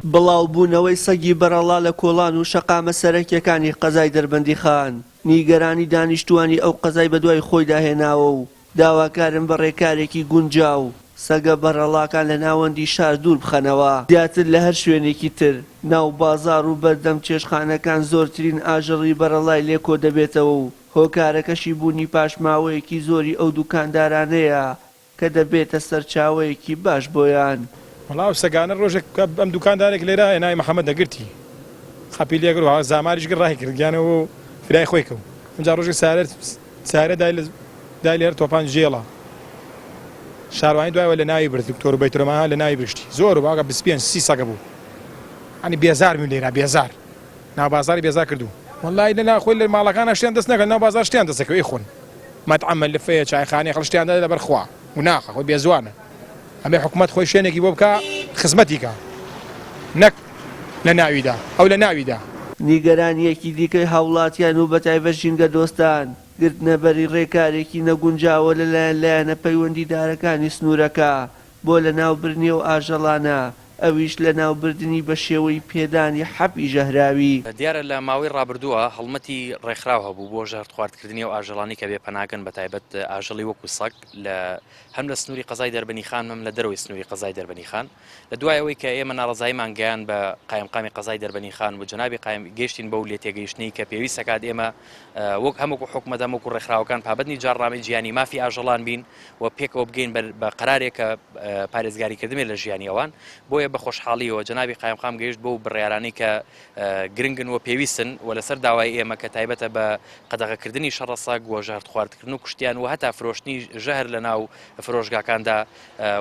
بڵاوبوونەوەی سەگی بەرەڵا لە کۆڵان و شەقامە سەرەکییەکانی قەزای دەربەندیخان، نیگەرانی دانیشتووانی ئەو قەزای بەدوای خۆیدا هێناوە و داواکارن بە ڕێکارێکی گونجاو سەگە بەرەڵاکان لە ناوەندی شار دوور بخەنەوە. زیاتر لە هەر شوێنێکی تر، ناو بازاڕ و بەردەم چێشتخانەکان زۆرترین ئاژەڵی بەرەڵای لێ کۆدەبێتەوە و هۆکارەکەشی بوونی پاشماوەیەکی زۆری ئەو دوکاندارانەیە کە دەبێتە سەرچاوەیەکی باش بۆیان. وەڵا ئەو سەگانە ڕۆژێک ئەم دوکاندارێک لێرە هەیە ناوی محەمەد دەگرتی قەپی لێ کرد و زاماریش کرد ڕای کرد گیانەوە و فرای خۆی کەوت ئینجا ڕۆژێک سارە سارە دای لە دای لێر تۆپان جێڵا شاروانی دوایەوە لە ناوی برد دکتۆر و بەیترۆمان لە ناوی برشتی زۆر و باگە 25 سی سەگە بوو ئەنی بێزار بووین لێرە بێزار ناو بازاری بێزار کردوو. وەڵای لە خۆی لە ماڵەکانە شتیان دەست نەکەن ناو بازار شتیان دەست دەکەوێ ئەیخۆن مەتعەمە لفەیە چایخانەیە خەڵک شتیان دەدات لەبەر خوا گوناحە خۆی بێزوانە ئەمێ حکومەت خۆی شوێنێکی بۆ بکا خزمەتی کا نەک لە ناویدا ئەو لە ناویدا. نیگەرانییەکی دیکەی هاوڵاتیان و بەتایبەت ژینگەدۆستان، گرتنەبەری ڕێکارێکی نەگونجاوە لەلایەن لایەنە پەیوەندیدارەکانی سنوورەکە بۆ لەناوبردنی ئەو ئاژەڵانە، ئەویش لەناوبردنی بە شێوەی پێدانی حەپی ژەهراوی. دیارە لە ماوەی ڕابردووە هەڵمەتی ڕێکخراو هەبوو بۆ ژەهرخواردکردنی ئەو ئاژەڵانەی کە بێ پەناگەن بەتایبەت ئاژەڵی وەکو سەگ لە هەم لە سنووری قەزای دەربەنیخان هەم لە دەرەوەی سنووری قەزای دەربەنیخان لە دوای ئەوەی کە ئێمە ناڕەزاییمان گەیان بە قایمقامی قەزای دەربەنیخان و جەنابی قایم گەیشتین بەو لێتێگەیشتنەی کە پێویست دەکات ئێمە وەک هەم وەکو حکومەت هەم وەکو ڕێکخراوەکان پابەندی جاڕنامەی جیهانی مافی ئاژەڵان بین و پێکەوە بگەین بە قەرارێک کە پارێزگاریکردن بێت لە ژیانی ئەوان بۆیە بە خۆشحاڵیەوە جەنابی قایمقام گەیشت بەو بڕیارانەی کە گرنگن و پێویستن و لەسەر داوای ئێمە کە تایبەتە بە قەدەغەکردنی شەڕە سەگ و ژەهرخواردکردن و کوشتیان و هەتا فرۆشتنی ژەهر لە ناو فرۆشگاکاندا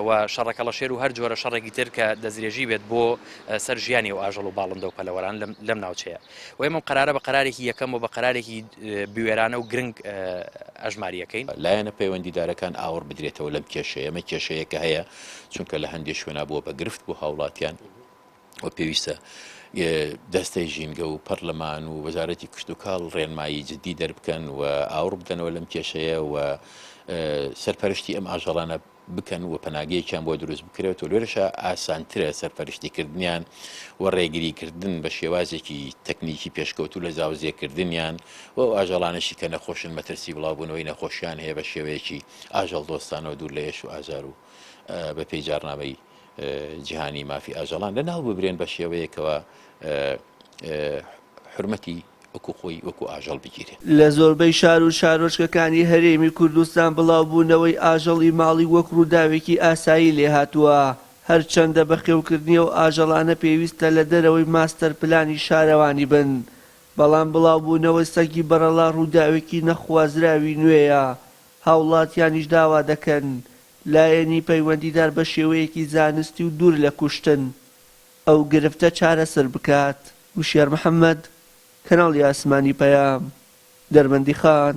و شەڕەکەڵەشێر و هەر جۆرە شەڕێکی تر کە دەستدرێژی بێت بۆ سەر ژیانی ئەو ئاژەڵ و باڵندە و پەلەوەران لەم ناوچەیە و ئێمە ئەم قەرارە بە قەرارێکی یەکەم و بە قەرارێکی بوێرانە و گرنگ ئەژماری ئەکەین. لایەنە پەیوەندیدارەکان ئاوڕ بدرێتەوە لەم کێشەیە، ئەمە کێشەیەکە هەیە چونکە لە هەندێ شوێنا بووە بە گرفت بۆ هاوڵاتیان و پێویستە دەستەی ژینگە و پەرلەمان و وەزارەتی کشتوکاڵ ڕێنمایی جددی دەربکەن و ئاوڕ بدەنەوە لەم کێشەیە و سەرپەرشتی ئەم ئاژەڵانە بکەن و پەناگەیەکیان بۆ دروست بکرێت و لێرەشا ئاسانترە سەرپەرشتی کردنیان و ڕێگری کردن بە شێوازێکی تەکنیکی پێشکەوتوو لە زاوزێکردنیان و ئەو ئاژەڵانەشی کە نەخۆشن مەترسی بڵاوبوونەوەی نەخۆشیان هەیە بە شێوەیەکی ئاژەڵدۆستانەوە دوور لە ئێش و ئازار و بەپێی جارنامەی جیهانی مافی ئاژەڵان لەناو ببرێن بە شێوەیەکەوە حورمەتی وەکو خۆی وەکو ئاژەڵ بگیرێ. لە زۆربەی شار و شارۆچکەکانی هەرێمی کوردستان بڵاوبوونەوەی ئاژەڵی ماڵی وەک ڕووداوێکی ئاسایی لێهاتووە، هەرچەندە بەخێوکردنی ئەو ئاژەڵانە پێویستە لە دەرەوەی ماستەر پلانی شارەوانی بن، بەڵام بڵاوبوونەوەی سەگی بەڕەڵا ڕووداوێکی نەخوازراوی نوێیە، هاوڵاتیانیش داوا دەکەن لایەنی پەیوەندیدار بە شێوەیەکی زانستی و دوور لە کوشتن ئەو گرفتە چارەسەر بکات. وشیار محەمەد، کەناڵی ئاسمانی پەیام، دەربەندیخان.